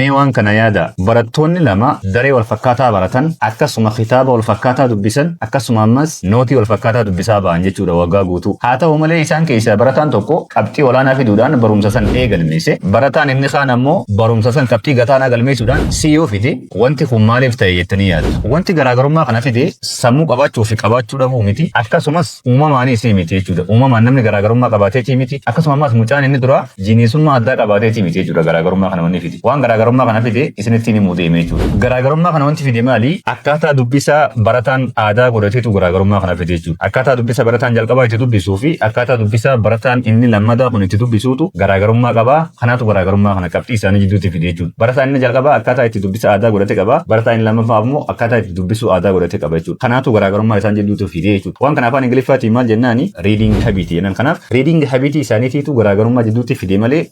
Mee waan kana yaada: barattoonni lama daree wal fakkaataa baratan, akkasuma kitaaba wal fakkaataa dubbisan, akkasuma ammas nootii wal fakkaataa dubbisaa ba'an jechuudha waggaa guutuu. Haa ta'u malee, isaan keessaa barataan tokko qabxii olaanaa fiduudhaan barumsa san A galmeesse. Barataan inni kaan ammoo barumsa san qabxii gataanaa galmeessuudhaan C yoo fide, wanti kun maaliif ta'e jettanii yaaddu? Wanti garaagarummaa kana fide sammuu qabaachuu fi qabaachuu dhabuu miti. Akkasumas uumamaanis miti jechuudha. Uumamaan namni garaagarummaa qabaateetii miti. Akkasuma ammas mucaan inni dura jiiniisummaa addaa qabaateetii miti jechuudha garaagarummaa kana wanni fide. Waan garaagarummaa kana fide isinitti himuu deeme jechuudha. Garaagarummaa kana wanti fide maali? Akkaataa dubbisaa barataan aadaa godhateetu garaagarummaa kana fide jechuudha. Akkaataa dubbisa barataan jalqabaa itti dubbisuu fi akkaataa dubbisa barataan inni lammataa kun itti dubbisuutu garaagarummaa qabaa. Kanaatu garaagarummaa kana qabxii isaanii jidduutti fide jechuudha. Barataan inni jalqabaa akkaataa itti dubbisa aadaa godhate qaba. Barataan inni lammaffaa immoo akkaataa itti dubbisuu aadaa godhate qaba jechuudha. Kanaatu garaagarummaa isaan jidduutti fide jechuudha. Waan kana afaan Ingiliffaatiin maal jennaani? Reading habit jennan. Kanaaf reading habit isaaniitiitu garaagarummaa jidduutti fide malee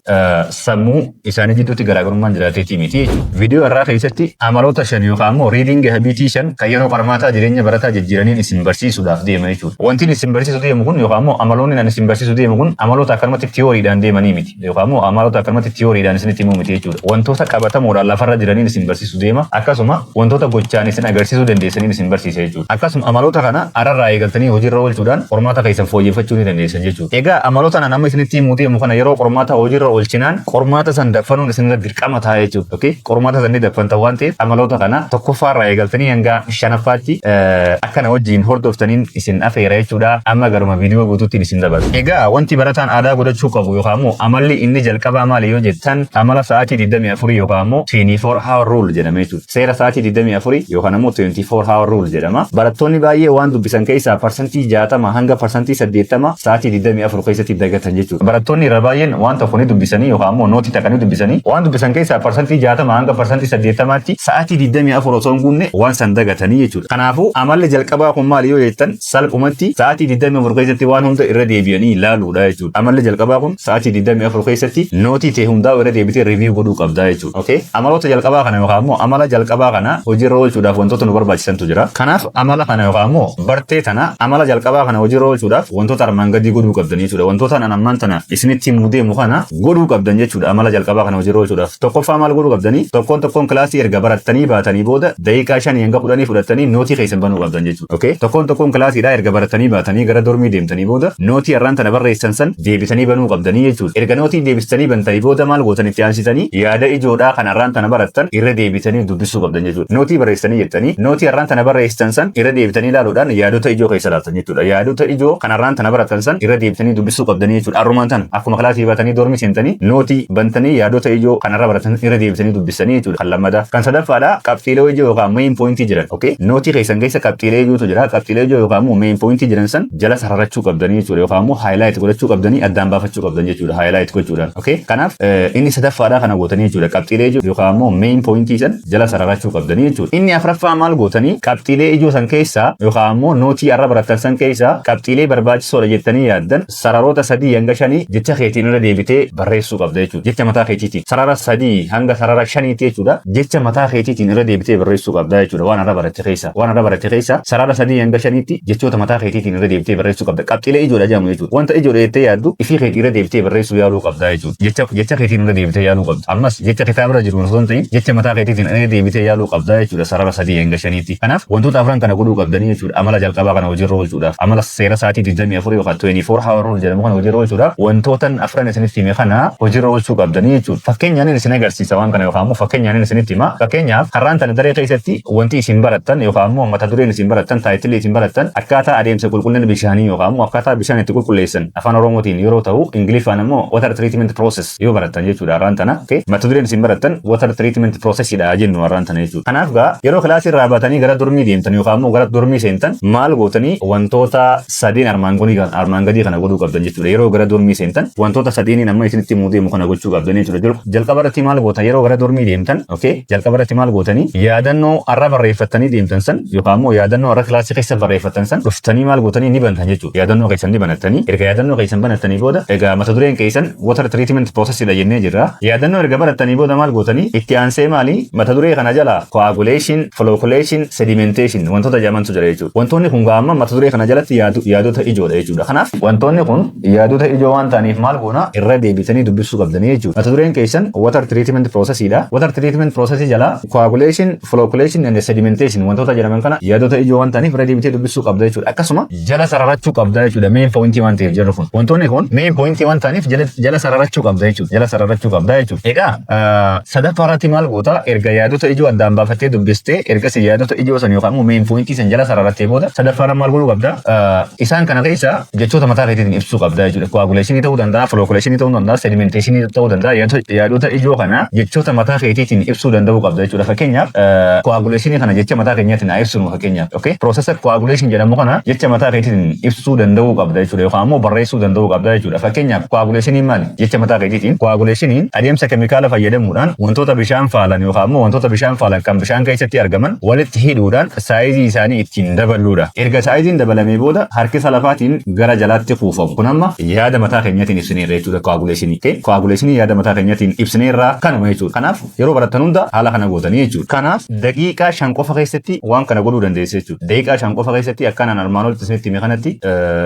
sammuu isaanii jidduutti garaagarummaan jiraateetii miti jechuudha. Viidiyoo irraa keessatti amaloota shan yookaan immoo reading habit shan kan yeroo qormaataa jireenya barataa jijjiiraniin isin barsiisuudhaaf deema jechuudha. Wanti isin barsiisu deemu kun yookaan immoo amaloonni ani isin barsiisu deemu kun amaloota akkanumatti tiyooriidhaan deemanii miti yookaan immoo amaloota akkanumatti tiyooriidhaan isinitti himuu miti jechuudha. Wantoota qabatamoodhaan lafarra jiraniin isin barsiisu deema. Akkasuma wantoota gochaan isin agarsiisuu dandeessaniin isin barsiisa jechuudha. Akkasuma amaloota kana ararraa eegaltanii hojiirra oolchuudhaan qormaata keessan fooyyeffachuu ni dandeessan jechuudha. Egaa amaloota kana nama isinitti himuu deemu kana yeroo qormaata hojiirra oolchinaan qormaata san daffanuun isinirra dirqama ta'a jechuudha. Okay? Qormaata san ni daffantan waan ta'eef, amaloota kana tokkoffaarraa eegaltanii hanga shanaffaatti akkana wajjin hordoftaniin isin afeera jechuudha. Amma garuma viidiyoo guutuutti isin dabarsa. Egaa wanti barataan aadaa godhachuu qabu yookaan immoo amalli inni jalqabaa maali yoo jettan, amala sa'aatii 24 yookaan immoo 24 hour rule jedhama jechuudha. Seera sa'aatii 24 yookaan immoo 24 hour rule jedhama. Barattoonni baay'ee waan dubbisan keessaa 60% hanga 80% sa'aatii 24 keessatti dagatan jechuudha. Barattoonni irra baay'een waan tokko ni dubbisanii yookaan immoo nootii takka ni dubbisanii, waan dubbisan keessaa 60% hanga 80tti sa'aatii 24 osoo hin guunne waan san dagatanii jechuudha. Kanaafuu amalli jalqabaa kun maali yoo jettan, salphumatti sa'aatii 24 keessatti waan hunda irra deebi'anii ilaaluudha jechuudha. Amalli jalqabaa kun sa'aatii 24 keessatti nootii ta'e hundaa irra deebitee review godhuu qabdaa jechuudha. Okay? Amaloota jalqabaa kana yookaan immoo amala jalqabaa kana hojiirra oolchuudhaaf wantoota nu barbaachisantu jira. Kanaaf amala kana yookaan immoo bartee tana, amala jalqabaa kana hojiirra oolchuudhaaf wantoota armaan gadii godhuu qabdan jechuudha. Wantoota anan ammaan tana isinitti himuu deemu kana godhuu qabdan jechuudha amala jalqabaa kana hojiirra oolchuudhaaf. Tokkoffaa maal godhuu qabdanii? Tokkoon tokkoon kilaasii erga barattanii baatanii booda daqiiqaa 5 hanga 10 fudhattanii nootii keessan banuu qabdan jechuudha. Okay? Tokkoon tokkoon kilaasiidhaa erga baratanii baatanii gara dormii deemtanii booda nootii har'aan tana barreessan san deebitanii banuu qabdanii jechuudha. Erga nootii deebistanii bantanii booda maal gootan? Itti aansitanii yaada ijoodhaa kan har'aan tana barattan irra deebitanii dubbisuu qabdan jechuudha. Nootii barreessanii jettanii, nootii har'aan tana barreessitan san irra deebitanii ilaaluudhaan yaadota ijoo keessa ilaaltan jechuudha. Yaadota ijoo kan har'aan tana baratan san irra deebitanii dubbisuu qabdanii jechuudha. Har'umaan tana akkuma kilaasii baatanii dormii seentanii nootii bantanii yaadota ijoo kan har'a baratan irra deebitanii dubbisanii jechuudha. Kan lammataa. Kan sadaffaadhaa qabxiilee ijoo yookaan main pointii jiran. Okay? Nootii keessan keessa qabxiilee ijootu jira. Qabxiilee ijoo yookaan immoo main pointii jiran san jala sararachuu qabdanii jechuudha. Yookaan immoo highlight godhachuu qabdanii, addaan baafachuu qabdan jechuudha. Highlight gochuudhaan. Okay? Kanaaf inni sadaffaadhaa kana gootanii jechuudha. Qabxiilee ijoo yookaan immoo main pointii san jala sararachuu qabdanii jechuudha. Inni afuraffaa maal gootanii? Qabxiilee ijoo san keessaa yookaan immoo nootii har'a barattan san keessaa qabxiilee barbaachisoodha jettanii yaaddan sararoota 3 hanga 5 jecha keetiin irra deebitee barreessuu qabda jechuudha. Jecha mataa keetiitiin. Sarara sadii hanga sarara shaniitti jechuudha. Jecha mataa keetiitiin irra deebitee barreessuu qabda jechuudha. Waan har'a baratte keessa. Waan har'a baratte keessa sarara 3 hanga 5tti jechoota mataa keetiitiin irra deebitee barreessuu qabda. Qabxiilee ijoodha jedhamu jechuudha. Wanta ijoodha jettee yaaddu ifii keetii irra deebitee barreessuu yaaluu qabda jechuudha. Jecha keetiin irra deebitee yaaluu qabda. Ammas jecha kitaaba jiru osoo hin ta'in jecha mataa keetiitiin irra deebitee yaaluu qabda jechuudha sarara 3 hanga 5tti. Kanaaf wantoota afran kana godhuu qabdanii jechuudha. Amala jalqabaa kana hojiirra oolchuudhaaf, amala seera sa'aatii 24 yookaan 24 hour rule jedhamu kana hojiirra oolchuudhaaf wantoota afran isinitti hime kana hojiirra oolchuu qabdanii jechuudha. Fakkeenyaan isin agarsiisa waan kana yookaan immoo fakkeenyaan isinitti hima. Fakkeenyaaf har'aan tana daree keessatti wanti isin barattan yookaan immoo mata dureen isin barattan, titleii isin barattan, akkaataa adeemsa qulqullina bishaanii yookaan immoo akkaataa bishaan itti qulqulleessan afaan Oromootiin yeroo ta'u, Ingiliffaan immoo water treatment process yoo barattan jechuudha har'aan tana. Mata dureen isin barattan water treatment process dha jennu har'aan tana jechuudha. Kanaaf gaa yeroo kilaasii irraa baatanii gara dormii deemtan yookaan immoo gara dormii seentan maal gootanii? Wantoota sadeen armaan gadii kana godhuu qabdan jechuudha. Yeroo gara dormii seentan wantoota sadeeniin amma isinitti himuu deemu kana gochuu qabdan jechuudha. Jalqaba irratti maal gootan yeroo gara dormii deemtan? Okay, jalqaba irratti maal gootanii? Yaadannoo har'a barreeffattanii deemtan san yookaan immoo yaadannoo har'a kilaasii keessa barreeffattan san dhuftanii maal gootanii? Ni bantan jechuudha. Yaadannoo keessan ni banattanii, erga yaadannoo keessan banattanii booda, egaa mata dureen keessan water treatment process dha jennee jirra. Yaadannoo erga barattanii booda maal gootanii? Itti aansee maali? Mata duree kana jala coagulation, flocculation, sedimentation wantoota jedhamantu jira jechuudha. Wantoonni kun amma mata duree kana jalatti yaadota ijoodha jechuudha. Kanaaf wantoonni kun yaadota ijoo waan ta'aniif maal goona? Irra deebitanii dubbisuu qabdanii jechuudha. Mata dureen keessan water treatment processiidha. Water treatment processii jala coagulation, flocculation and sedimentation wantoota jedhaman kana yaadota ijoo waan ta'aniif irra deebitee dubbisuu qabda jechuudha. Akkasuma jala sararachuu qabda jechuudha. Main pointii waan ta'eef jarri kun. Wantoonni kun main pointii waan ta'aniif jala sararachuu qabda jechuudha. Jala sararachuu qabda jechuudha. Egaa sadaffaa irratti maal goota? Erga yaadota ijoo addaan baafattee dubbistee, ergasii yaadota ijoo san yookaan immoo main pointii san jala sararattee booda, sadaffaa maal godhuu qabda? Isaan kana keessa jechoota mataa keetiin ibsuu qabda jechuudha. Coagulationii ta'uu danda'a, flocculationii ta'uu danda'a, sedimentationii ta'uu danda'a. Yaadota ijoo kana jechoota mataa keetiitiin ibsuu danda'uu qabda jechuudha. Fakkeenyaaf, coagulationii kana jecha mataa keenyaatiin haa ibsinu fakkeenyaaf. Okay? Processa coagulation jedhamu kana jecha mataa keetiin ibsuu danda'uu qabda jechuudha. Yookaan immoo barreessuu danda'uu qabda jechuudha. Fakkeenyaaf, coagulationiin maali? Jecha mataa keetiitiin coagulationiin adeemsa keemikaala fayyadamuudhaan wantoota bishaan faalan yookaan immoo wantoota bishaan faalan kan bishaan keessatti argaman walitti hidhuudhaan sizeii isaanii ittiin dabaluudha. Erga sizeiin dabalamee booda harkisa lafaatiin gara jalaatti kuufamu. Kun amma yaada mataa keenyatiin ibsineerra jechuudha coagulationii. Coagulationii yaada mataa keenyatiin ibsineerraa kanuma jechuudha. Kanaaf yeroo barattan hunda haala kana gootanii jechuudha. Kanaaf daqiiqaa 5 qofa keessatti waan kana godhuu dandeessu jechuudha. Daqiiqaa 5 qofa keessatti akkanaan armaan olitti isinitti hime kanatti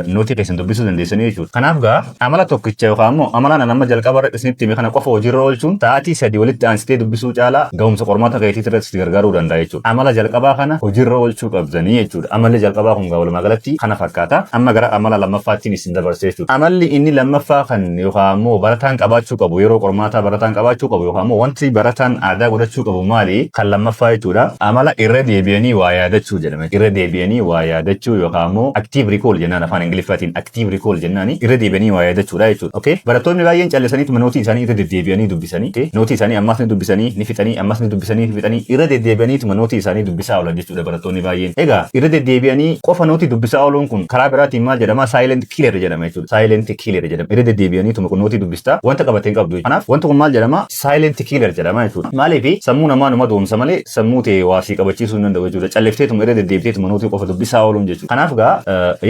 nootii keessan dubbisuu dandeessanii jechuudha. Kanaaf gaa amala tokkicha yookaan immoo amala nama jalqaba irratti isinitti hime kana qofa hojiirra oolchuun sa'aatii 3 walitti aansitee dubbisuu caalaa ga'umsa qormaata keetii irratti si gargaaruu danda'a jechuudha. Amala jalqabaa kana hojiirra oolchuu qabdanii jechuudha. Amalli jalqabaa kun walumaa galatti kana fakkaata. Amma gara amala lammaffaattiin isin dabarse jechuudha. Amalli inni lammaffaa kan yookaan immoo barataan qabaachuu qabu, yeroo qormaataa barataan qabaachuu qabu yookaan immoo wanti barataan aadaa godhachuu qabu maali? Kan lammaffaa jechuudha. Amala irra deebi'anii waa yaadachuu jedhama. Irra deebi'anii waa yaadachuu yookaan immoo active recall jennaan, afaan Ingiliffaatiin active recall jennaani, irra deebi'anii waa yaadachuudha jechuudha. Okay? Barattoonni baay'een callisaniitu nootii isaanii irra deddeebi'anii dubbisanii, okay? Nootii isaanii ammas ni dubbisanii ni fixanii, ammas ni dubbisanii ni fixanii, irra deddeebi'aniituma nootii isaanii dubbisaa oolan jechuudha barattoonni baay'een. Egaa irra deddeebi'anii qofa nootii dubbisaa ooluun kun karaa biraatiin maal jedhama? Silent killer jedhama jechuudha. Silent killer jedhama. Irra deddeebi'aniituma kun nootii dubbistaa wanta qabatee hin qabdu. Kanaaf wanti kun maal jedhama? Silent killer jedhama jechuudha. Maaliif? Sammuu namaa numa doomsa malee sammuu ta'e waa sii qabachiisuu hin danda'u jechuudha. Callifteetuma irra deddeebiteetuma nootii qofa dubbisaa ooluun jechuudha. Kanaaf gaa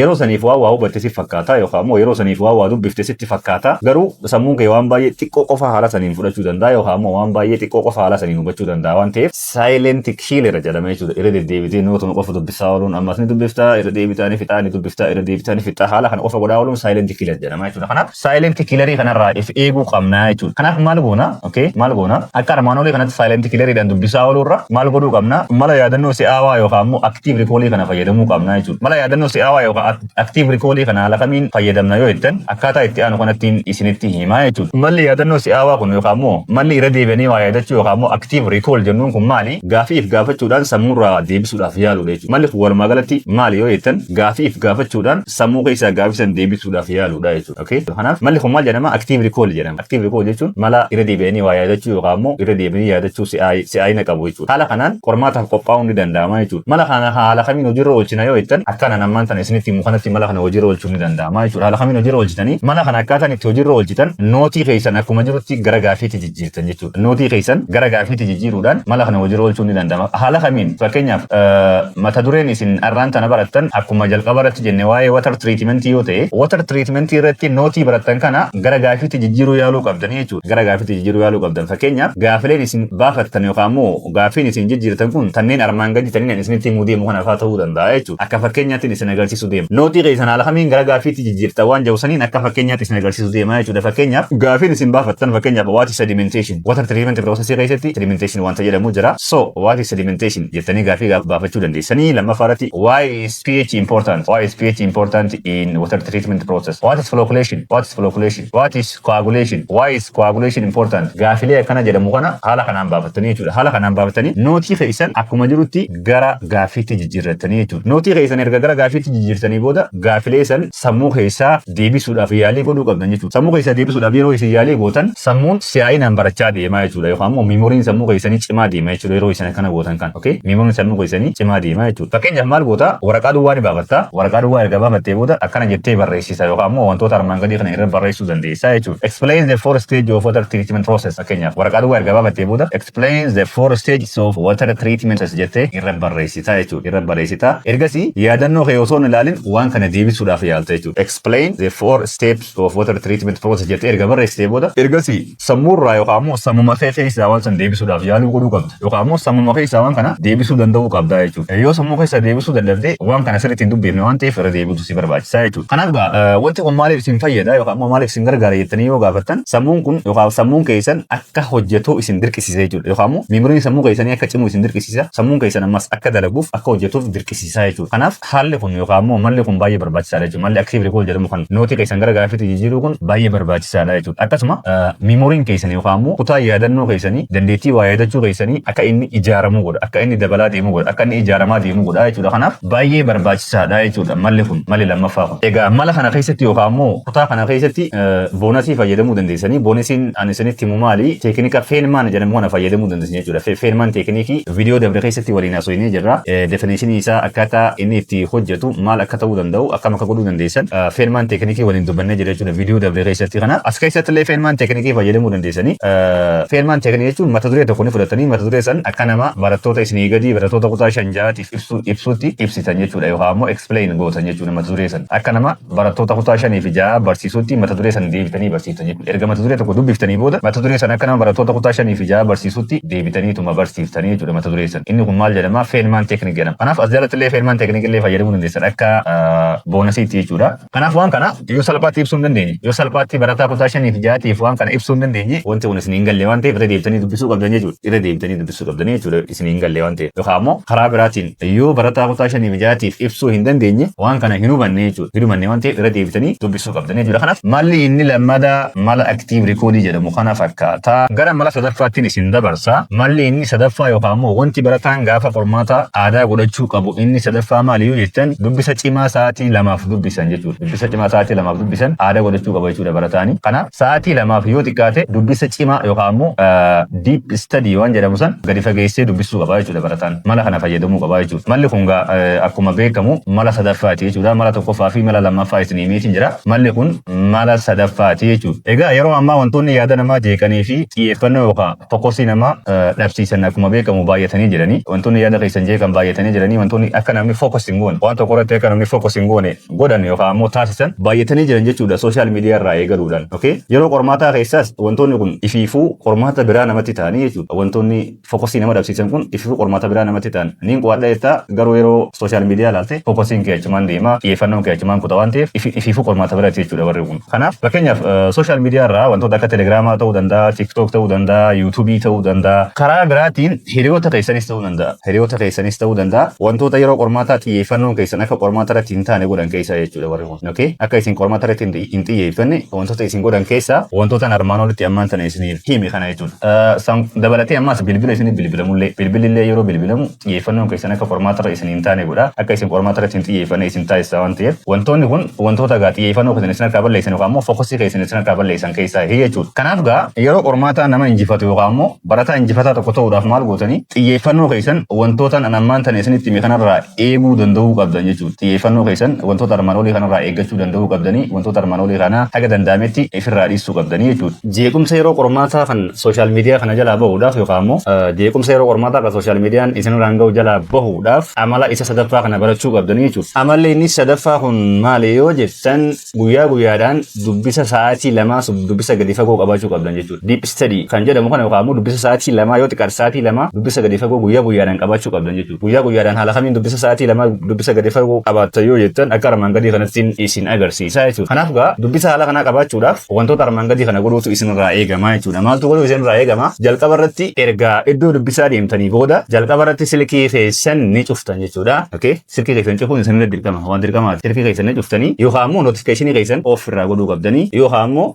yeroo saniif waa waa hubatte si fakkaata yookaan immoo yeroo saniif waa waa dubbifte sitti fakkaata. Garuu sammuun kee waan baay'ee xiqqoo qofa haala saniin fudhachuu danda'a yookaan immoo waan baay'ee xiqqoo qofa haala saniin hubachuu danda'a waan ta'eef silent killer jedhama jechuudha. Irra deddeebitee nootuma qofa dubbisaa ooluun, ammas ni dubbiftaa, irra deebitaa ni fixaa, ni dubbiftaa, irra deebitaa ni fixaa, haala kana qofa godhaa ooluun silent killer jedhama jechuudha. Kanaaf silent killerii kanarraa if eeguu qabnaa jechuudha. Kanaaf maal goona? Okay, maal goona? Akka armaan olii kanatti silent killeriidhaan dubbisaa ooluurra maal godhuu qabna? Mala yaadannoo si'aawaa yookaan immoo active recallii kana fayyadamuu qabna jechuudha. Mala yaadannoo si'aawaa yookaan active recallii kana haala kamiin fayyadamna yoo jettan, akkaataa itti aanu kanattiin isinitti himaa jechuudha. Malli yaadannoo si'aawaa kun yookaan immoo malli irra deebi'anii waa yaadachuu yookaan immoo active recall jennuun kun maali? Gaafiif gaafachuudhaan sammuurraa deebisuudhaaf yaaluudha jechuudha. Malli kun walumaa galatti maali yoo jettan, gaafiif gaafachuudhaan sammuu keessaa gaafii san deebisuudhaaf yaaluudha jechuudha. Okay? Kanaaf malli kun maal jedhama? Active recall jedhama. Active recall jechuun mala irra deebi'anii waa yaadachuu yookaan immoo irra deebi'anii yaadachuu si'aayina qabu jechuudha. Haala kanaan qormaataaf qophaa'uun ni danda'ama jechuudha. Mala kana haala kamiin hojiirra oolchina yoo jettan, akkanaan ammaan tana isinitti himu kanatti mala kana hojiirra oolchuun ni danda'ama jechuudha. Haala kamiin hojiirra oolchitanii? Mala kana akkaataan itti hojiirra oolchitan, nootii keessan akkuma jirutti gara gaafiitti jijjiirtan jechuudha. Nootii keessan gara gaafiitti jijjiiruudhaan mala kana hojiirra oolchuun ni danda'ama. Haala kamiin? Fakkeenyaaf, mata dureen isin arraan tana barattan akkuma jalqaba irratti jenne waa'ee water treatment yoo ta'e, water treatment irratti nootii barattan kana gara gaafiitti jijjiiruu yaaluu qabdanii jechuudha. Gara gaafiitti jijjiiruu yaaluu qabdan. Fakkeenyaaf, gaafileen isin baafattan yookaan immoo gaafiin isin jijjiirtan kun kanneen armaan gadi taniin isinitti himuu deemu kana fa'aa ta'uu danda'a jechuudha. Akka fakkeenyaatti isin agarsiisuu deema. Nootii keessan haala kamiin gara gaafiitti jijjiirtan waan jiru saniin akka fakkeenyaatti isin agarsiisuu deema jechuudha. Fakkeenyaaf, gaafiin isin baafattan, fakkeenyaaf, what is sedimentation? Water treatment process keessatti sedimentation wanta jedhamu jira. So what is sedimentation jettanii gaafii baafachuu dandeessanii. Lammaffaa irratti, why is pH important? Why is pH important in water treatment process? What is flocculation? What is flocculation? What is coagulation? Why is coagulation important? Gaafilee akkana jedhamu kana haala kanaan baafattanii jechuudha. Haala kanaan baafattanii nootii keessan akkuma jirutti gara gaafiitti jijjiirrattanii jechuudha. Nootii keessan erga gara gaafiitti jijjiirtanii booda gaafilee san sammuu keessaa deebisuudhaaf yaalii godhuu qabdan jechuudha. Sammuu keessaa deebisuudhaaf yeroo isin yaalii gootan sammuun si'aayinaan barachaa deemaa jechuudha. Yookaan immoo memoryn sammuu keessanii cimaa deema jechuudha yeroo isin akkana gootan kan. Okay? Memoryn sammuu keessanii cimaa deemaa jechuudha. Fakkeenyaaf, maal goota? Waraqaa duwwaa ni baafatta. Waraqaa duwwaa erga baafattee booda akkana jettee barreessisa yookaan immoo wantoota armaan gadii kana irra barreessuu dandeessa jechuudha. Explain the four stage of water treatment process. Fakkeenyaaf, waraqaa duwwaa erga baafattee booda "Explain the four stages of water treatment" jettee irra barreessita jechuudha. Irra barreessita. Ergasii yaadannoo kee osoo hin ilaalin waan kana deebisuudhaaf yaalta jechuudha. "Explain the four steps of water treatment process" jettee erga barreessitee booda, ergasii sammuurraa yookaan immoo sammuma kee keessaa waan san deebisuudhaaf yaaluu godhuu qabda. Yookaan immoo sammuma keessaa waan kana deebisuu danda'uu qabda jechuudha. Yoo sammuu keessa deebisuu dadhabde, waan kana sirriitti hin dubbifne waan ta'eef irra deebitu si barbaachisaa jechuudha. Kanaaf egaa wanti kun maaliif isin fayyada yookaan immoo maaliif isin gargaara jettanii yoo gaafattan, sammuun kun yookaan sammuun keessan akka akka hojjetu isin dirqisiisa jechuudha. Yookaan immoo memoryn sammuu keessanii akka cimu isin dirqisiisa. Sammuun keessan ammas akka dalaguuf, akka hojjetuuf dirqisiisa jechuudha. Kanaaf haalli kun yookaan immoo malli kun baay'ee barbaachisaadha jechuudha. Malli active recall jedhamu kan nootii keessan gara gaaffiitti jijjiiruu kun baay'ee barbaachisaadha jechuudha. Akkasuma memoryn keessanii yookaan immoo kutaa yaadannoo keessanii, dandeettii waa yaadachuu keessanii akka inni ijaaramuu godha. Akka inni dabalaa deemuu godha. Akka inni ijaaramaa deemuu godha jechuudha. Kanaaf baay'ee barbaachisaadha jechuudha malli kun, malli lammaffaa kun. Egaa mala kana keessatti yookaan immoo kutaa kana keessatti bonusii fayyadamuu dandeessanii. Bonusiin ani isinitti himu maali? Teeknika Feynman jedhamu kana fayyadamuu dandeessan jechuudha. Feynman techniqueii viidiyoo dabre keessatti waliin haasofnee jirra. Definitionii isaa, akkaataa inni itti hojjetu, maal akka ta'uu danda'u, akkam akka godhuu dandeessan Feynman techniqueii waliin dubbannee jira jechuudha viidiyoo dabre keessatti. Kanaaf as keessatti illee Feynman techniqueii fayyadamuu dandeessanii. Feynman techniqueii jechuun mata duree tokko ni fudhatanii, mata duree san akka nama barattoota isinii gadi, barattoota kutaa shan ja'aatiif ibsutti ibsitan jechuudha, yookaan immoo explain gootan jechuudha mata duree san. Akka nama barattoota kutaa shanii fi ja'a barsiisutti mata duree san deebitanii barsiiftan jechuudha. Erga mata duree tokko dubbiftanii booda, mata duree san akka nama barattoota kutaa shanii fi ja'a barsiisutti deebitaniituma barsiiftanii jechuudha mata duree san. Inni kun maal jedhama? Feynman technique jedhama. Kanaaf as jalatti illee Feynman technique illee fayyadamuu dandeessan akka bonusiitti jechuudha. Kanaaf waan kana yoo salphaatti ibsuu hin dandeenye, yoo salphaatti barataa kutaa shanii fi ja'aatiif waan kana ibsuu hin dandeenye, wanti kun isin hin galle waan ta'eef irra deebitanii dubbisuu qabdan jechuudha. Irra deebitanii dubbisuu qabdanii jechuudha isin hin galle waan ta'eef. Yookaan immoo karaa biraatiin yoo barataa kutaa shanii fi ja'aatiif ibsuu hin dandeenye, waan kana hin hubanne jechuudha. Hin hubanne waan ta'eef irra deebitanii dubbisuu qabdanii jechuudha. Kanaaf malli inni lammadaa mala active recall jedhamu kana fakkaata. Gara mala sadaffaattiin isin dabarsa. Malli inni sadaffaa yookaan immoo wanti barataan gaafa qormaata aadaa godhachuu qabu inni sadaffaa maali yoo jettan, dubbisa cimaa sa'aatii 2f dubbisan jechuudha. Dubbisa cimaa sa'aatii 2f dubbisan aadaa godhachuu qaba jechuudha barataani. Kanaaf sa'aatii 2f yoo xiqqaate dubbisa cimaa yookaan immoo deep study waan jedhamu san gadi fageessee dubbisuu qaba jechuudha barataan. Mala kana fayyadamuu qaba jechuudha. Malli kun akkuma beekamu mala sadaffaati jechuudha. Mala tokkoffaa fi mala lammaffaa isin himeetiin jira. Malli kun mala sadaffaati jechuudha. Egaa yeroo ammaa wantoonni yaada namaa jeeqanii fi xiyyeeffannoo yookaan focusii namaa dhabsiisan akkuma beekamu baay'atanii jiranii. Wantoonni yaada keessan jeeqan baay'atanii jiranii. Wantoonni akka namni focus hin goone, waan tokko irratti akka namni focus hin goone godhan yookaan ammoo taasisan baay'atanii jiran jechuudha, social media irraa eegaluudhaan. Okay? Yeroo qormaataa keessaas wantoonni kun ifiifuu qormaata biraa namatti ta'anii jechuudha. Wantoonni focusii nama dhabsiisan kun ifiifuu qormaata biraa namatti ta'an. Niin qo'adha jettaa, garuu yeroo social media ilaalte focusiin kee achumaan deema, xiyyeeffannoon kee achumaan kuta waan ta'eef ifiifuu qormaata biraatti jechuudha warri kun. Kanaaf fakkeenyaaf social media irraa wantoota akka Telegramaa ta'uu danda'a, TikTok ta'uu danda'a, YouTubeii ta'uu danda'a. Karaa biraatiin hiriyoota keessanis ta'uu danda'a. Hiriyoota keessanis ta'uu danda'a. Wantoota yeroo qormaataa xiyyeeffannoon keessan akka qormaata irratti hin taane godhan keessaa jechuudha warri kun. Okay? Akka isin qormaata irratti hin xiyyeeffanne wantoota isin godhan keessaa wantoota armaan olitti ammaan tana isiniif hime kana jechuudha. Dabalatee ammaas bilbila isinif bilbilamullee, bilbilillee yeroo bilbilamu xiyyeeffannoon keessan akka qormaata irra isin hin taane godha. Akka isin qormaata irratti hin xiyyeeffanne isin taasisa waan ta'eef, wantoonni kun wantoota gaa xiyyeeffannoo keessan isin harkaa balleessan yookaan immoo focusii keessan isin harkaa balleessan keessaa jechuudha. Kanaaf gaa yeroo qormaataa nama injifatu yookaan immoo barataa injifataa tokko ta'uudhaaf maal gootanii? Xiyyeeffannoo keessan wantoota ammaan tana isinitti hime kanarraa eeguu danda'uu qabdan jechuudha. Xiyyeeffannoo keessan wantoota armaan olii kanarraa eeggachuu danda'uu qabdanii, wantoota armaan olii kana haga danda'ametti ifirraa dhiisuu qabdanii jechuudha. Jeequmsa yeroo qormaataa kan social media kana jalaa bahuudhaaf yookaan immoo jeequmsa yeroo qormaataa kan social mediaan isinirraan ga'u jalaa bahuudhaaf amala isa sadaffaa kana barachuu qabdanii jechuudha. Amalli inni sadaffaa kun maali yoo jettan, guyyaa guyyaadhaan dubbisa sa'aatii 2 dubbisa gadi fagoo qabaachuu qabdan jechuudha. Deep study kan jedhamu kana yookaan immoo dubbisa sa'aatii 2, yoo xiqqaate sa'aatii 2 dubbisa gadi fagoo guyyaa guyyaadhaan qabaachuu qabdan jechuudha. Guyyaa guyyaadhaan haala kamiin dubbisa sa'aatii 2 dubbisa gadi fagoo qabaattan yoo jettan, akka armaan gadii kanatti isin agarsiisa jechuudha. Kanaaf gaa dubbisa haala kanaa qabaachuudhaaf wantoota armaan gadii kana godhuutu isinirraa eegama jechuudha. Maaltu godhuu isinirraa eegama? Jalqaba irratti ergaa iddoo dubbisaa deemtanii booda, jalqaba irratti silkii keessan ni cuftan jechuudha. Okay? Silkii keessan cufuun isinirra dirqama. Waan dirqamaati. Silkii keessan ni cuftanii yookaan immoo notificationii keessan off irraa godhuu qabdanii, yookaan immoo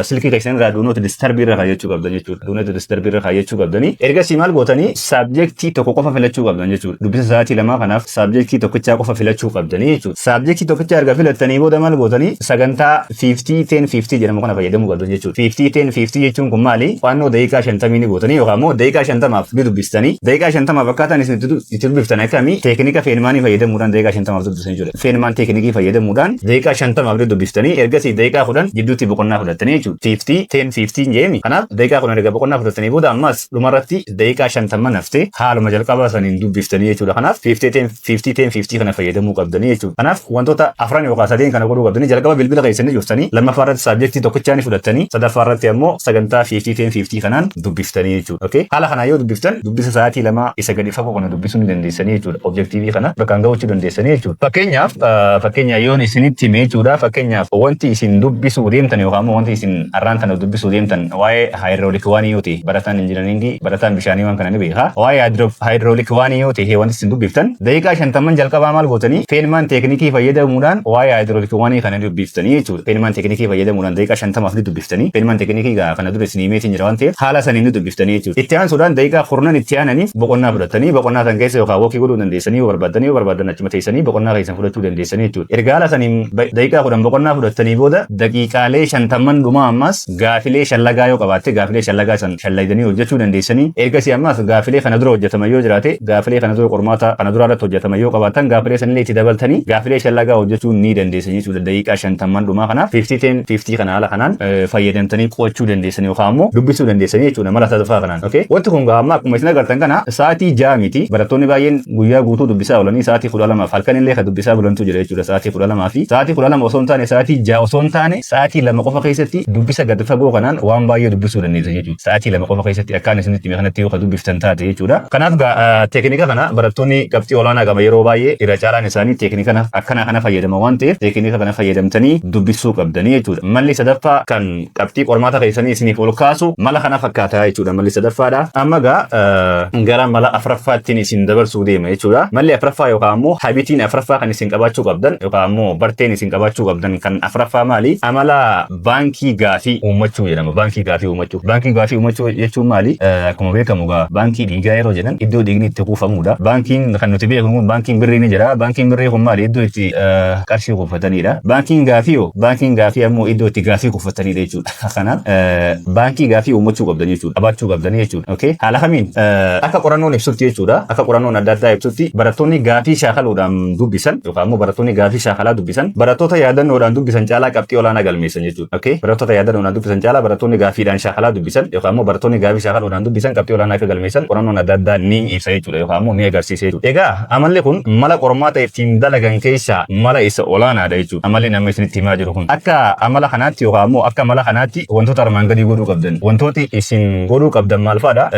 silkii keessan irraa do not disturb irra kaayyachuu qabdan jechuudha. Do not disturb irra kaayyachuu qabdanii. Ergasii maal gootanii? Subjectii tokko qofa filachuu qabdan jechuudha. Dubbisa sa'aatii 2 kanaaf subjectii tokkichaa qofa filachuu qabdanii jechuudha. Subjectii tokkichaa erga filattanii booda maal gootanii? Sagantaa 50 10 50 jedhamu kana fayyadamuu qabdan jechuudha. 50 10 50 jechuun kun maali? Qo'annoo daqiiqaa 50 ni gootanii yookaan immoo daqiiqaa 50f ni dubbistanii. Daqiiqaa 50f akkaataan isin itti dubbiftan akkamii? Teeknika Feynmanii fayyadamuudhaan daqiiqaa 50f dubbisanii jechuudha. Feynman techniqueii fayyadamuudhaan daqiiqaa 50f ni dubbistanii, ergasii daqiiqaa 10 jidduutti boqonnaa fudhattanii jechuudha. 50 10 50 jeemi. Kanaaf daqiiqaa 10 erga boqonnaa fudhattanii booda, ammas dhumarratti daqiiqaa 50 naftee haaluma jalqabaa saniin dubbiftanii jechuudha. Kanaaf 50 10 50 10 50 kana fayyadamuu qabdanii jechuudha. Kanaaf Kanaaf wantoota afran yookaan sadeen kana godhuu qabdanii: jalqaba bilbila keessanii cuftanii, lammaffaa irratti subjectii tokkichaa ni fudhattanii, sadaffaa irratti ammoo sagantaa 50 10 50 kanaan dubbiftanii jechuudha. Okay? Haala kanaa yoo dubbiftan, dubbisa sa'aatii 2 isa gadi fagoo kana dubbisuu ni dandeessanii jechuudha. Objectivii kana bakkaan gahuu dandeessanii jechuudha. Fakkeenyaaf, fakkeenya yoon isinitti hime jechuudha. Fakkeenyaaf, wanti isin dubbisuu deemtan yookaan ammoo wanti isin har'aan tana dubbisuu deemtan waa'ee hydraulic waan yoo ta'e, barataan engineeringii, barataan bishaanii waan kana ni beeka. Waa'ee hydraulic waan yoo ta'e, wanti isin dubbiftan daqiiqaa 50 jalqabaa maal gootanii? Feynman techniqueii fayyadamuudhaan waa'ee hydraulic waan kana dubbiftanii jechuudha. Feynman techniqueii fayyadamuudhaan daqiiqaa 50f ni dubbiftanii. Feynman techniqueii kana dura isin himeetiin jira waan ta'eef, haala saniin ni dubbiftanii jechuudha. Itti aansuudhaan daqiiqaa 10 itti aananiif boqonnaa fudhatanii, boqonnaa san keessa yookaan walkii godhuu dandeessanii yoo barbaaddanii, yoo barbaadan achuma teessanii boqonnaa keessan fudhachuu dandeessanii jechuudha. Erga haala saniin daqiiqaa 10 boqonnaa fudhattanii booda, daqiiqaalee 50 dhumaa ammas gaafilee shallagaa yoo qabaatte, gaafilee shallagaa san shallaydanii hojjechuu dandeessanii. Ergasii ammas gaafilee kana dura hojjetaman yoo jiraate, gaafilee kana dura qormaata kana dura irratti hojjetaman yoo qabaatan, gaafilee sanillee itti dabaltanii gaafilee shallagaa hojjechuu ni dandeessanii jechuudha. Daqiiqaa 50 dhumaa kanaaf 50 10 50 kana haala kanaan fayyadamtanii qo'achuu dandeessanii yookaan ammoo dubbisuu dandeessanii jechuudha mala sadaffaa kanaan. Okay? Wanti kun amma akkuma isin agartan kana sa'aatii 6 miti. Barattoonni baay'een guyyaa guutuu dubbisaa oolanii sa'aatii 12f halkan illee kan dubbisaa bulantu jira jechuudha. Sa'aatii 12 fi sa'aatii 12 osoo hin taane, sa'aatii 6 osoo hin taane, sa'aatii 2 qofa keessatti dubbisa gadi fagoo kanaan waan baay'ee dubbisuu dandeessa jechuudha. Sa'aatii 2 qofa keessatti akkaan isinitti hime kanatti yoo ka dubbiftan taate jechuudha. Kanaaf teeknika kana barattoonni qabxii olaanaa qaba yeroo baay'ee irra caalaan isaanii teeknika akkana kana fayyadama waan ta'eef, teeknika kana fayyadamtanii dubbisuu qabdanii jechuudha. Malli sadaffaa kan qabxii qormaata keessanii isiniif ol kaasu mala kana fakkaata jechuudha. Malli sadaffaadha. Amma gaa gara mala afuraffaattiin isin dabarsuu deema jechuudha. Malli afuraffaa yookaan ammoo habitiin afuraffaa kan isin qabaachuu qabdan yookaan ammoo barteen isin qabaachuu qabdan kan afuraffaa maali? Amala baankii gaafii uummachuu jedhama. Baankii gaafii uummachuu. Baankii gaafii uummachuu jechuun maali? Akkuma beekamu gaa baankii dhiigaa yeroo jedhan iddoo dhiigni itti kuufamudha. Baankiin kan nuti beeknu kun baankiin birrii ni jira. Baankiin birrii kun maali? Iddoo itti qarshii kuufatanidha. Baankiin gaafii hoo? Baankiin gaafii ammoo iddoo itti gaafii kuufatanidha jechuudha. Kanaaf baankii gaafii uummachuu qabdan jechuudha. Qabaachuu qabdanii jechuudha. Okay? Haala kamiin? Akka qorannoon ibsutti jechuudha. Akka qorannoon adda addaa ibsutti, barattoonni gaafii shaakaluudhaan dubbisan yookaan ammoo barattoonni gaafii shaakalaa dubbisan barattoota yaadannoodhaan dubbisan caalaa qabxii olaanaa galmeessan jechuudha. Okay? Barattoota yaadannoodhaan dubbisan caalaa barattoonni gaafiidhaan shaakalaa dubbisan yookaan ammoo barattoonni gaafii shaakaluudhaan dubbisan qabxii olaanaa akka galmeessan qorannoon adda addaa ni ibsa jechuudha yookaan ammoo ni agarsiisa jechuudha. Egaa amalli kun mala qormaata ittiin dalagan keessaa mala isa olaanaadha jechuudha. Amalli nama isinitti himaa jiru kun. Akka amala kanaatti yookaan ammoo akka mala kanaatti wantoota armaan gadii godhuu qabdan. Wantooti isin godhuu qabdan maal fa'aadha?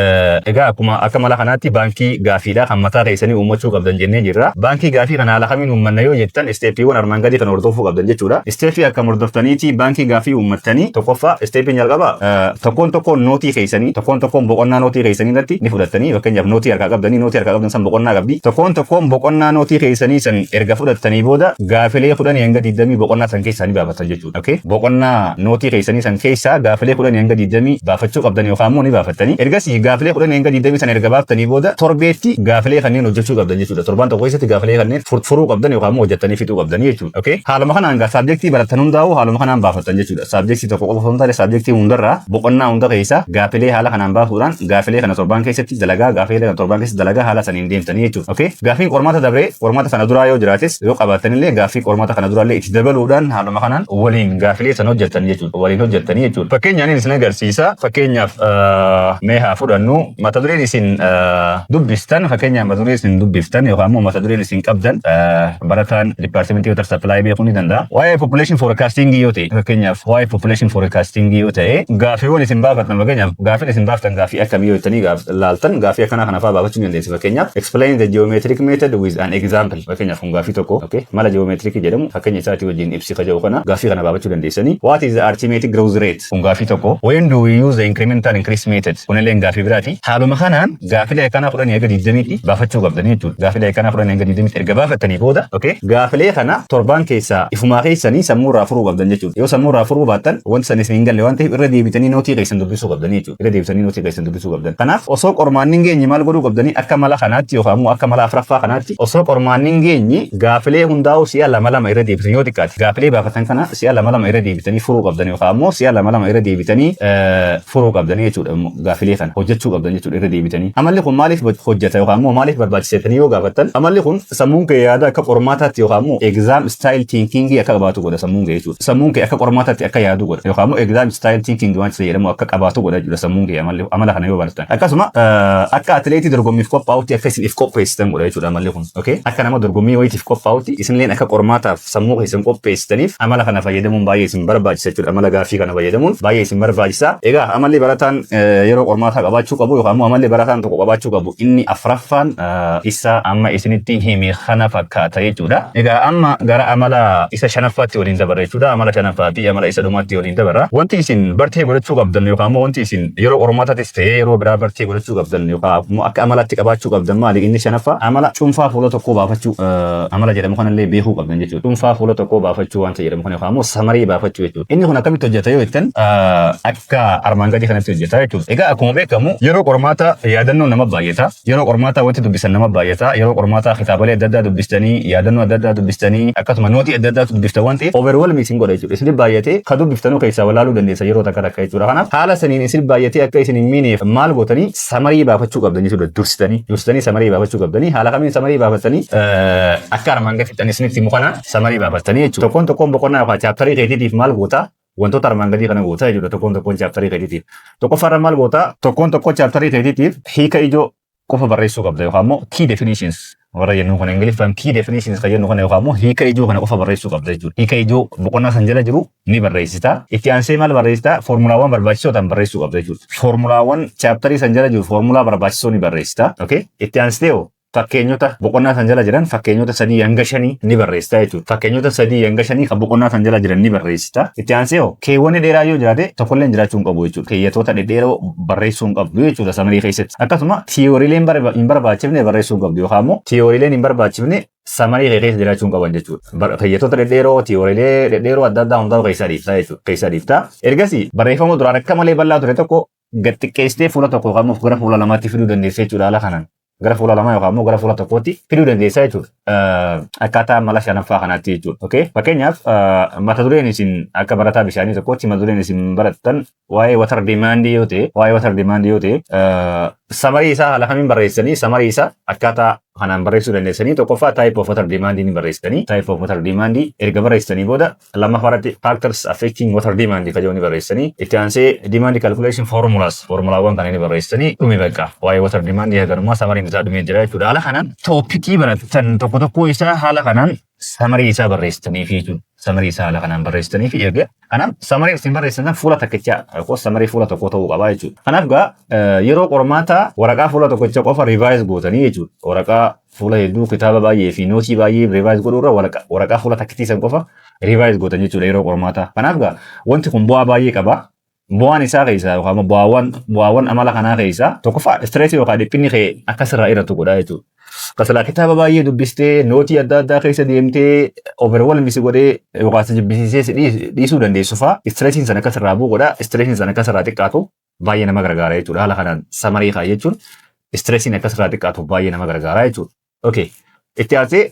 Egaa akkuma akka mala kanaatti baankii gaafiidha kan mataa keessanii uummachuu qabdan jennee jirra. Baankii gaafii kana haala kamiin uummanna yoo jettan, stepiiwwan armaan gadii kan hordofuu qabdan jechuudha. Stepii akkam hordoftaniiti baankii gaafii uummattanii? Tokkoffaa, stepiin jalqaba, tokkoon tokkoon noteii keessanii, tokkoon tokkoon boqonnaa noteii keessanii irratti ni fudhattanii. Fakkeenyaaf, noteii harkaa qabdanii, noteii harkaa qabdan san boqonnaa qabdi. Tokkoon tokkoon boqonnaa noteii keessanii san erga fudhattanii booda, gaafilee 10 hanga 20 boqonnaa san keessaa ni baafatan jechuudha. Okay? Boqonnaa noteii keessanii san keessaa gaafilee 10 hanga 20 baafachuu qabdan yookaan immoo ni baafattanii. Ergasii gaafilee 10 hanga 20 san erga baaftanii booda, torbeetti gaafilee kanneen hojjechuu qabdan jechuudha. Torbaan tokko keessatti gaafilee kanneen furuu qabdan yookaan immoo hojjettanii fixuu qabdanii jechuudha. Okay? Haaluma kanaan gaa subjectii baratan hundaa'u haaluma kanaan baafatan jechuudha. Subjectii tokko qofa osoo hin taane, subjectii hundarraa boqonnaa hunda keessaa gaafilee haala kanaan baasuudhaan, gaafilee kana torbaan keessatti dalagaa, gaafilee kana torbaan keessatti dalagaa haala saniin deemtanii jechuudha. Okay? Gaafiin qormaata dabree qormaata sana duraa yoo jiraates, yoo qabaatanillee, gaafii qormaata kana duraallee itti dabaluudhaan haaluma kanaan waliin gaafilee sana hojjetan jechuudha. Waliin hojjettanii jechuudha. Fakkeenyaan isin agarsiisa. Fakkeenyaaf, mee haa fudhannu mata dureen isin dubbistan, fakkeenyaaf mata dureen isin dubbiftan yookaan immoo mata dureen isin qabdan, barataan departmentii water supply beekuu ni danda'a. Waa'ee population forecasting yoo ta'e, fakkeenyaaf waa'ee population forecasting yoo ta'e, gaafiiwwan isin baafatan, fakkeenyaaf gaafiin isin baaftan gaafii akkamii yoo jettanii laaltan, gaafii akkanaa kana fa'aa baafachuu ni dandeessu. Fakkeenyaaf, "Explain the geometric method with an example." Fakkeenyaaf, kun gaafii tokko. Okay, mala geometric jedhamu fakkeenya isaatii wajjin ibsi ka jedhu kana, gaafii kana baafachuu dandeessanii. "What is the arithmetic growth rate?" Kun gaafii tokko. "When do we use the incremental increase method?" Kunillee gaafii biraati. Haaluma kanaan gaafilee akkanaa 10 hanga 20tti baafachuu qabdanii jechuudha. Gaafilee akkanaa 10 hanga 20tti erga baafattanii booda, okay, gaafilee kana torbaan keessaa ifumaa keessanii sammuu irraa furuu qabdan jechuudha. Yoo sammuu irraa furuu baattan, wanti san isin hin galle waan ta'eef, irra deebitanii noteii keessan dubbisuu qabdanii jechuudha. Irra deebitanii noteii keessan dubbisuu qabdan. Kanaaf osoo qormaanni hin geenye maal godhuu qabdanii? Akka mala kanaatti yookaan immoo akka mala afuraffaa kanaatti, osoo qormaanni hin geenye gaafilee hundaa'u si'a lama lama irra deebisan yoo xiqqaate, gaafilee baafatan kana si'a lama lama irra deebitanii furuu qabdan yookaan immoo si'a lama lama irra deebitanii furuu qabdanii jechuudha. Gaafilee kana hojjechuu qabdan jechuudha irra deebitanii. Amalli kun maaliif hojjeta yookaan immoo maaliif barbaachiseetanii yoo gaafattan, amalli kun sammuun kee yaada akka qormaataatti yookaan immoo exam style thinking akka qabaatu godha sammuun kee jechuudha. Sammuun kee akka qormaataatti akka yaadu godha yookaan immoo exam style thinking waan jedhamu akka qabaatu godha jechuudha sammuun kee amala kana yoo baratan. Akkasuma akka atileetii dorgommiif qophaa'utti akka isin if qopheessitan godha jechuudha amalli kun. Okay? Akka nama dorgommii wayiitiif qophaa'utti Isinilleen akka qormaataaf sammuu keessan qopheessitaniif amala kana fayyadamuun baay'ee isin barbaachisa jechuudha. Amala gaaffii kana fayyadamuun baay'ee isin barbaachisa. Egaa amalli barataan yeroo qormaataa qabaachuu qabu yookaan immoo amalli barataan tokko qabaachuu qabu inni afraffaan isa amma isinitti hime kana fakkaata jechuudha. Egaa amma gara amala isa shanaffaatti waliin dabarra jechuudha. Amala shanaffaa fi amala isa dhumaatti waliin dabarra. Wanti isin bartee godhachuu qabdan yookaan immoo wanti isin yeroo qormaataatis ta'ee yeroo biraa bartee godhachuu qabdan yookaan immoo akka amalaatti qabaachuu qabdan maali? Inni shanaffaa amala cuunfaa fuula tokkoo baafachuu amala jedhamu kanallee beekuu qabdan jechuudha. Cuunfaa fuula tokkoo baafachuu wanta jedhamu kana yookaan immoo summary baafachuu jechuudha. Inni kun akkamitti hojjeta yoo jettan, akka armaan gadii kanatti hojjeta jechuudha. Egaa akkuma beekamu yeroo qormaata yaadannoo nama baay'ata. Yeroo qormaataa wanti dubbisan nama baay'ata. Yeroo qormaataa kitaabolee adda addaa dubbistanii, yaadannoo adda addaa dubbistanii, akkasuma nootii adda addaa dubbiftan waan ta'eef overwhelm isin godha jechuudha. Isin baay'atee ka dubbiftanuu keessaa walaaluu dandeessa yeroo takka takka jechuudha. Kanaaf haala saniin isin baay'atee akka isin hin miineef maal gootanii? Summary baafachuu qabdan jechuudha. Dursitanii summary baafachuu qabdanii. Haala kamiin summary baafatanii? Akka armaan gaditti ani isinitti himu kana summary baafatanii jechuudha. Tokkoon tokkoon boqonnaa yookaan chapterii keetiitiif maal goota? Wantoota armaan gadii kana goota jechuudha tokkoon tokkoon chapterii keetiitiif. Tokkoffaarra maal goota? Tokkoon tokkoon chapterii keetiitiif hiika ijoo qofa barreessuu qabda yookaan immoo key definitions warra jennu kana, Ingiliffaan key definitions kan jennu kana, yookaan immoo hiika ijoo kana qofa barreessuu qabda jechuudha. Hiika ijoo boqonnaa san jala jiru ni barreessita. Itti aansee maal barreessita? Foormulaawwan barbaachisoo ta'an barreessuu qabda jechuudha. Foormulaawwan chapterii san jala jiru foormulaa barbaachisoo ni barreessita. Okay? Itti aansitee hoo fakkeenyota boqonnaa san jala jiran fakkeenyota 3 hanga 5 ni barreessita jechuudha. Fakkeenyota 3 hanga 5 kan boqonnaa san jala jiran ni barreessita. Itti aansee hoo keewwanni dheeraa yoo jiraate tokkollee jiraachuu hin qabu jechuudha. Keeyyatoota dhedheeroo barreessuu hin qabdu jechuudha summary keessatti. Akkasuma tiyooriileen hin barbaachifne barreessuu hin qabdu yookaan immoo tiyooriileen hin barbaachifne summary kee keessa jiraachuu hin qaban jechuudha. Keeyyatoota dhedheeroo, tiyooriilee dhedheeroo adda addaa hundaa'u keessaa dhiifta jechuudha. Keessaa dhiifta. Ergasii barreeffama duraan akka malee bal'aa ture tokko gad xiqqeessitee fuula tokko yookaan immoo gara fuula lamaatti fiduu dandeessa jechuudha haala kanaan. Gara fuula lamaa yookaan immoo gara fuula tokkootti fiduu dandeessa jechuudha. Akkaataa mala shanaffaa kanaatti jechuudha. Okay? Fakkeenyaaf mata dureen isin akka barataa bishaanii tokkootti mata dureen isin barattan waa'ee water demand yoo ta'e, waa'ee water demand yoo ta'e, summary isaa haala kamiin barreessanii? Summary isaa akkaataa kanaan barreessuu dandeessanii: tokkoffaa type of water demand ni barreessitanii. Type of water demand erga barreessitanii booda lammaffaa irratti factors affecting water demand kan jedhu ni barreessitanii. Itti aansee demand calculation formulas, formulaawwan kana ni barreessitanii. Dhume bakka waa'ee water demand haganummaa summaryn isaa dhumee jira jechuudha. Haala kanaan topicii barattan tokko tokko isaa haala kanaan summary isaa barreessitanii fi jechuudha. Summary isaa haala kanaan barreessitanii fi erga kanaaf summary isin barreessitan fuula tokkicha yookaan summary fuula tokko ta'uu qaba jechuudha. Kanaaf gaa yeroo qormaataa waraqaa fuula tokkicha qofa revise gootanii jechuudha. Waraqaa fuula hedduu, kitaaba baay'ee fi nootii baay'ee revise godhuurra waraqaa fuula takkittii san qofa revise gootan jechuudha yeroo qormaataa. Kanaaf gaa wanti kun bu'aa baay'ee qaba. Bu'aan isaa keessaa yookaan bu'aawwan amala kanaa keessaa tokkoffaa stressii yookaan dhiphinni kee akka sirraa irratti godha jechuudha. Kasalaa kitaaba baay'ee dubbistee, nootii adda addaa keessa deemtee, overwhelm si godhee yookaan si jibbisiisee si dhiisuu dandeessu fa'a stressiin sana akka sirraa bu'u godha. Stressiin sana akka sirraa xiqqaatu baay'ee nama gargaara jechuudha. Haala kanaan summary kaa jechuun stressiin akka sirraa xiqqaatu baay'ee nama gargaara jechuudha. Okay. Itti aansee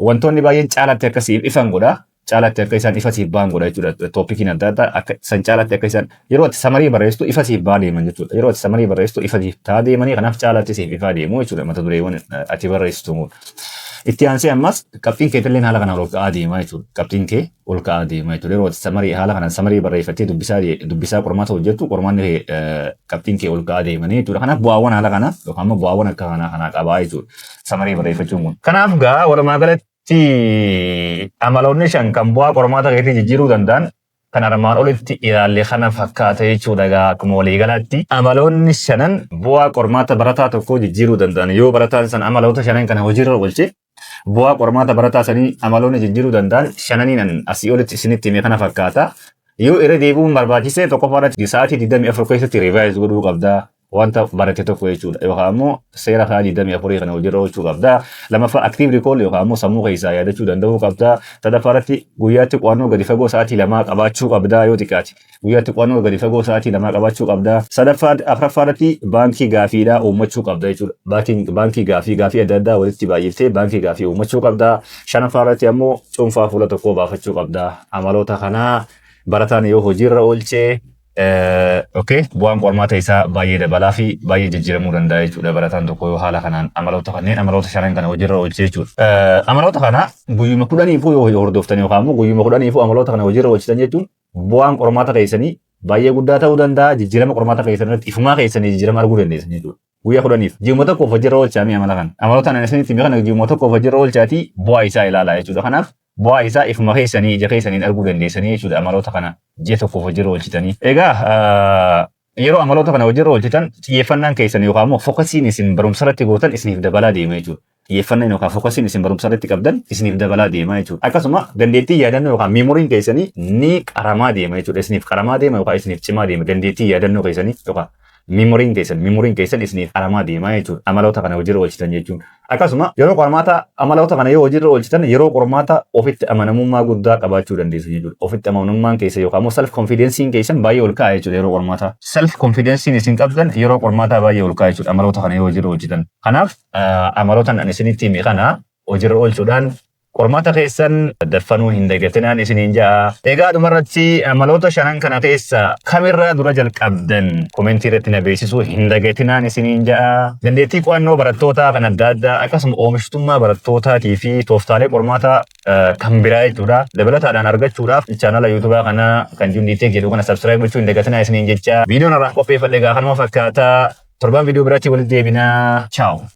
wantoonni baay'een caalatti akka siif ifan godha. Caalatti akka isaan ifa siif ba'an godha jechuudha. Topiciin adda addaa akka san caalatti akka isaan yeroo ati summary barreessitu ifa siif ba'aa deeman jechuudha. Yeroo ati summary barreessitu ifa siif ta'aa deemanii, kanaaf caalatti siif ifaa deemu jechuudha mata dureewwan ati barreessitu. Itti aansee ammas qabxiin kee illee haala kanaan ol ka'aa deema jechuudha. Qabxiin kee ol ka'aa deema jechuudha. Yeroo ati summary haala kanaan summary barreeffattee dubbisaa qormaata hojjettu qormaanni kee qabxiin kee ol ka'aa deemanii jechuudha. Kanaaf bu'aawwan haala kanaa yookaan immoo bu'aawwan akka kanaa kanaa qabaa jechuudha summary barreeffachuun kun. Kanaaf gaa walumaa galatti amaloonni shan kan bu'aa qormaata keetii jijjiiruu danda'an kan armaan olitti ilaalle kana fakkaata jechuudha. Egaa akkuma waliigalaatti amaloonni shanan bu'aa qormaata barataa tokkoo jijjiiruu danda'an, yoo barataan san amaloota shanan kana hojiirra oolche, bu'aa qormaata barataa sanii amaloonni jijjiiruu danda'an shananiin asii olitti isinitti hime kana fakkaata. Yoo irra deebi'uun barbaachise, tokkoffaa irratti sa'aatii 24 keessatti revise godhuu qabdaa. Wanta barate tokko jechuudha. Yookaan immoo seera sa'aa 24 kana hojiirra oolchuu qabdaa. Lammaffaa, active recall yookaan immoo sammuu keessaa yaadachuu danda'uu qabdaa. Sadaffaa irratti guyyaatti qo'annoo gadi fagoo sa'aatii 2 qabaachuu qabdaa yoo xiqqaate. Guyyaatti qo'annoo gadi fagoo sa'aatii 2 qabaachuu qabdaa. Sadaffaa, afuraffaa irratti baankii gaafiidhaa uummachuu qabda jechuudha. Baankii gaafii adda addaa walitti baay'iftee baankii gaafii uummachuu qabdaa. Shanaffaa irratti ammoo cuunfaa fuula tokkoo baafachuu qabdaa. Amaloota kanaa barataan yoo hojiirra oolchee, okay, bu'aan qormaata isaa baay'ee dabalaa fi baay'ee jijjiiramuu danda'a jechuudha. Barataan tokko yoo haala kanaan amaloota kanneen, amaloota shanan kana hojiirra oolchee jechuudha. Amaloota kana guyyuma 10f yoo hordoftan yookaan immoo guyyuma 10f amaloota kana hojiirra oolchitan jechuun bu'aan qormaata keessanii baay'ee guddaa ta'uu danda'a. Jijjiirama qormaata keessan irratti ifumaa keessanii jijjiirama arguu dandeessan jechuudha. Guyyaa 10f ji'uma tokkoof hojiirra oolchaa mi'a amala kana. Amaloota ani isinitti hime kana ji'uma tokkoof hojiirra oolchaatii bu'aa isaa ilaalaa jechuudha. Kanaaf bu'aa isaa ifuma keessanii ija keessaniin arguu dandeessanii jechuudha amaloota kana ji'a tokkoof hojiirra oolchitanii. Egaa yeroo amaloota kana hojiirra oolchitan xiyyeeffannaan keessan yookaan immoo focusiin isin barumsa irratti gootan isiniif dabalaa deema jechuudha. Xiyyeeffannaan yookaan focusiin isin barumsa irratti qabdan isiniif dabalaa deema jechuudha. Akkasuma dandeettii yaadannoo yookaan memoryn keessanii ni qaramaa deema jechuudha. Isiniif qaramaa deema yookaan isiniif cimaa deema dandeettii yaadannoo keessanii yookaan memoryn keessan isiniif qaramaa deema jechuudha. Amaloota kana hojiirra oolchitan jechuun. Akkasuma yeroo qormaata amaloota kana yoo hojiirra oolchitan yeroo qormaata ofitti amanamummaa guddaa qabaachuu dandeessu jechuudha. Ofitti amanamummaan keessa yookaan immoo self confidenceiin keessan baay'ee ol ka'a jechuudha yeroo qormaataa. Self confidenceiin isin qabdan yeroo qormaataa baay'ee ol ka'a jechuudha amaloota kana yoo hojiirra oolchitan. Kanaaf amaloota ani isinitti hime kana hojiirra oolchuudhaan qormaata keessan daffanuu hin dagatinaan isiniin ja'a. Egaa dhumarratti amaloota shanan kana keessa kamirraa dura jalqabdan commentii irratti na beeksisuu hin dagatinaan isiniin ja'a. Dandeettii qo'annoo barattootaa kan adda addaa akkasuma oomishtummaa barattootaatii fi tooftaalee qormaataa kan biraa jechuudha. Dabalataadhaan argachuudhaaf channela YouTubeaa kana kan Jundiitee jedhu kana subscribe gochuu hin dagatinaa isiniin jecha. Viidiyoon irraa qopheeffadhe egaa kanuma fakkaataa. Torbaan viidiyoo biraatti walitti deebinaa. Ciao.